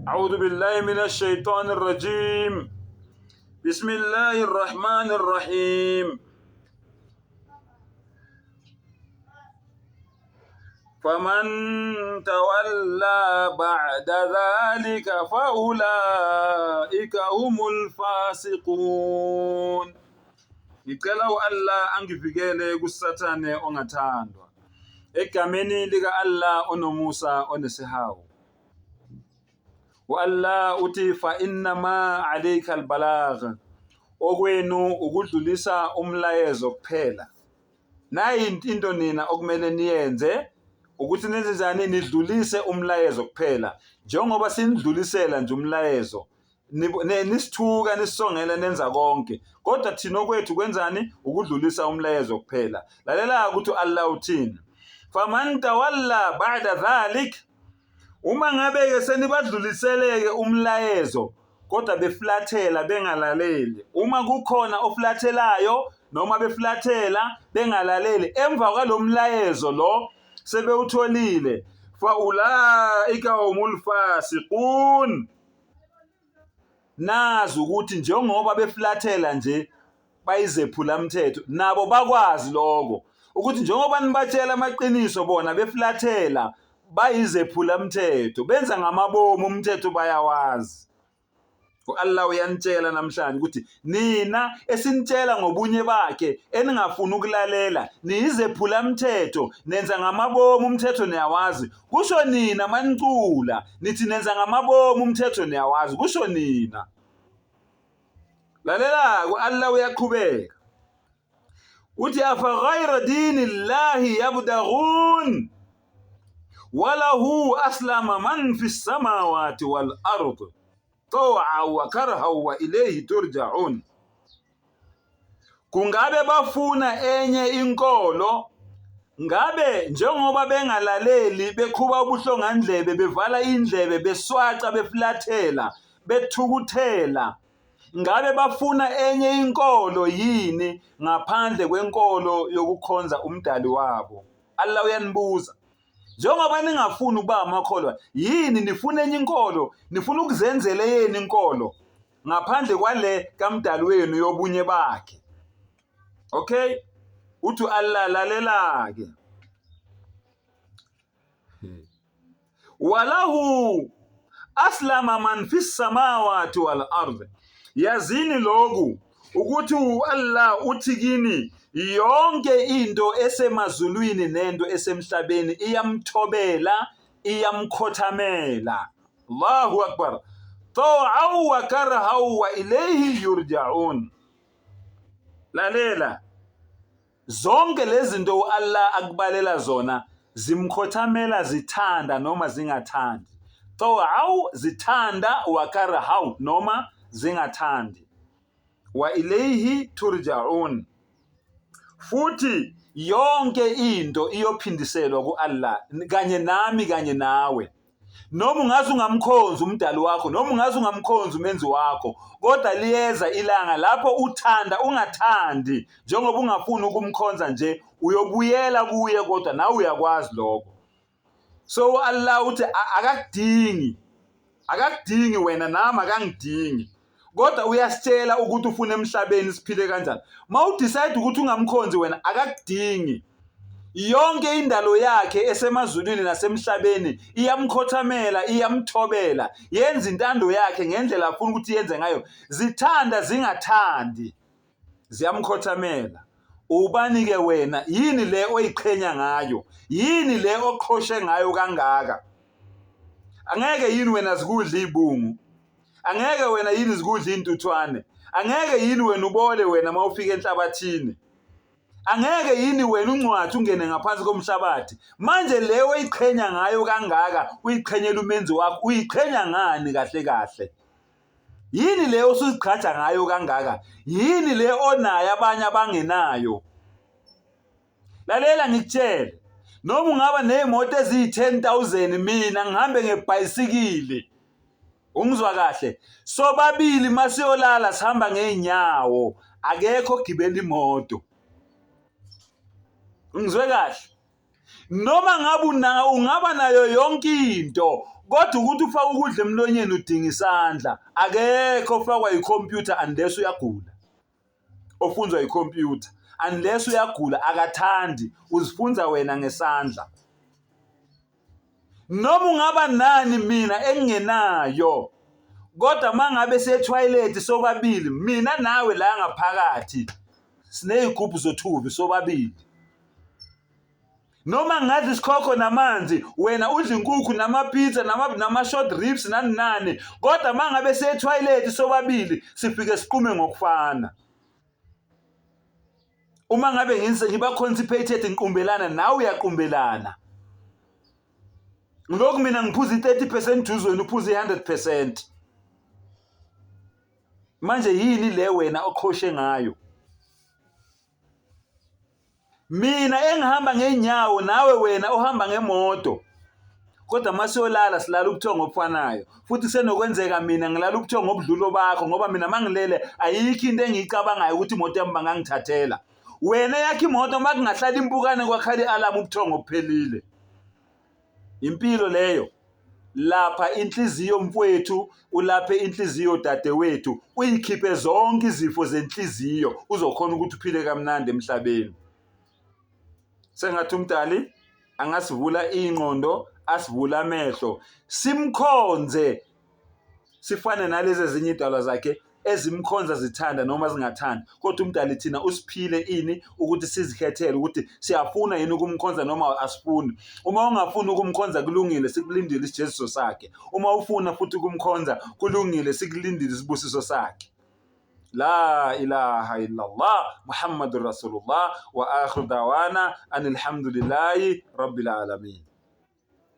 أعوذ بالله من الشيطان الرجيم بسم الله الرحمن الرحيم فمن تولى بعد ذلك فأولئك هم الفاسقون Ngicela u-Allah angivikele kuSathane ongathandwa. Egameni lika-Allah onomusa onesihawu. U-Allah uthi fa innama alayka albalagh. Okwenu ukudlulisa umlayezo kuphela. Nayi into nina okumele niyenze ukuthi nenze njani nidlulise umlayezo kuphela. Njengoba sinidlulisela nje umlayezo nisithuka nisisongela nenza konke kodwa thina okwethu kwenzani ukudlulisa umlayezo kuphela lalela ukuthi uAllah uthini faman tawalla ba'da dhalik uma ngabe ke senibadluliseleke umlayezo kodwa beflathela bengalaleli uma kukhona oflathelayo noma beflathela bengalaleli emva kwalomlayezo lo sebewutholile faulaika humul fasiqun Nazi ukuthi njengoba beflathela nje bayizephula mthetho nabo bakwazi lokho ukuthi njengoba nibatshela amaqiniso bona beflathela bayizephula mthetho benza ngamabomu umthetho bayawazi. U-Allah uyanitshela namhlanje ukuthi nina esinitshela ngobunye bakhe eningafuni ukulalela niyizephula mthetho nenza ngamabomu umthetho niyawazi Kusho nina manicula nithi nenza ngamabomu umthetho niyawazi kusho nina. Lalela ku-Allah uyaqhubeka. Uthi afa ghayra dini llahi yabdaghun walahu aslama man fi samawati wal ard taw'a wa karha wa ilayhi turja'un. Kungabe bafuna enye inkolo? Ngabe njengoba bengalaleli beqhuba ubuhlongandlebe bevala indlebe beswaca beflathela bethukuthela ngabe bafuna enye inkolo yini ngaphandle kwenkolo yokukhonza umdali wabo? Allah uyanibuza. Njengoba ningafuni ukuba amakholwa yini nifuna enye inkolo nifuna ukuzenzela eyenu inkolo ngaphandle kwale kamdali wenu yobunye bakhe okay uthi Allah lalela ke walahu aslama man fi samawati wal ard yazini lokhu ukuthi uAllah uthi kini yonke into esemazulwini nento esemhlabeni iyamthobela iyamkhothamela Allahu akbar taw'aw wa karhaw wa ilayhi yurja'un lalela zonke lezi zinto uAllah akubalela zona zimkhothamela zithanda noma zingathandi taw'aw zithanda wa karhaw noma zingathandi wa ilayhi turja'un futhi yonke into iyophindiselwa ku-Allah kanye nami kanye nawe noma ungaze ungamkhonzi umdali wakho noma ungaze ungamkhonzi umenzi wakho kodwa liyeza ilanga lapho uthanda ungathandi njengoba ungafuni ukumkhonza nje uyobuyela kuye kodwa nawe uyakwazi lokho so uAllah uthi akakudingi akakudingi wena nami akangidingi kodwa uyasitshela ukuthi ufuna emhlabeni siphile kanjani uma udecide ukuthi ungamkhonzi wena akakudingi yonke indalo yakhe esemazulwini nasemhlabeni iyamkhothamela iyamthobela yenza intando yakhe ngendlela afuna ukuthi yenze ngayo zithanda zingathandi ziyamkhothamela ubani-ke wena yini le oyiqhenya ngayo yini le oqhoshe ngayo kangaka angeke yini wena zikudla iy'bungu angeke wena yini zikudla iy'ntuthwane angeke yini wena ubole wena uma ufika enhlabathini angeke yini wena ungcwathi ungene ngaphansi komhlabathi manje le oyiqhenya ngayo kangaka uyiqhenyela umenzi wakho uyiqhenya ngani kahle kahle Yini le osuzigqaja ngayo kangaka? Yini le onayo abanye abangenayo? Lalela ngikutshele. Noma ungaba nezimoto eziyi-10,000 mina ngihambe ngebhayisikili. Ungizwa kahle? Sobabili masiyolala sihamba ngeenyawo. Akekho ogibela imoto. Ungizwe kahle? Noma ngabe ungaba nayo yonke into. Kodwa ukuthi ufake ukudla emlonyeni udinga isandla. Akekho ofakwa yikhompyutha unless uyagula. Ofunzwa yikhompyutha unless uyagula akathandi, uzifunza wena ngesandla. Noma ungaba nani mina engingenayo kodwa mangabe siyethoyilethi sobabili mina nawe la ngaphakathi siney'gubhu zothuvi sobabili. Noma ngingadla isikhokho namanzi wena udla inkukhu nama-pizza nama-short ribs nani nani kodwa uma ngabe siyethoyilethi sobabili sifike siqume ngokufana. Uma ngabe ngiba constipated ngiqumbelana nawe uyaqumbelana. Ngilokhu mina ngiphuza i-30% juice wena uphuza i-100%. Manje yini le wena oqhoshe ngayo? Mina engihamba ngeenyawo nawe wena ohamba ngemoto. Kodwa uma siyolala silala ubuthongo obufanayo. Futhi kusenokwenzeka mina ngilala ubuthongo obudlula obakho ngoba mina uma ngilele ayikho into engiyicabangayo ukuthi imoto yami bangangithathela. Wena eyakho imoto uma kungahlala impukane kwakhala i-alamu ubuthongo buphelile. Impilo leyo. Lapha inhliziyo mfwethu, ulaphe inhliziyo dadewethu, uyikhiphe zonke izifo zenhliziyo, uzokhona ukuthi uphile kamnandi emhlabeni. Sengathi uMdali angasivula ingqondo, asivule amehlo, simkhonze sifane nalezi ezinye idalwa zakhe ezimkhonza zithanda noma zingathandi kodwa umdali thina usiphile ini ukuthi sizikhethele ukuthi siyafuna yini ukumkhonza noma asifuni uma ungafuni ukumkhonza kulungile sikulindile isijeziso sakhe uma ufuna futhi ukumkhonza kulungile sikulindile isibusiso sakhe La ilaha illallah Muhammadur Rasulullah wa akhiru dawana anilhamdulillahi rabbil alamin.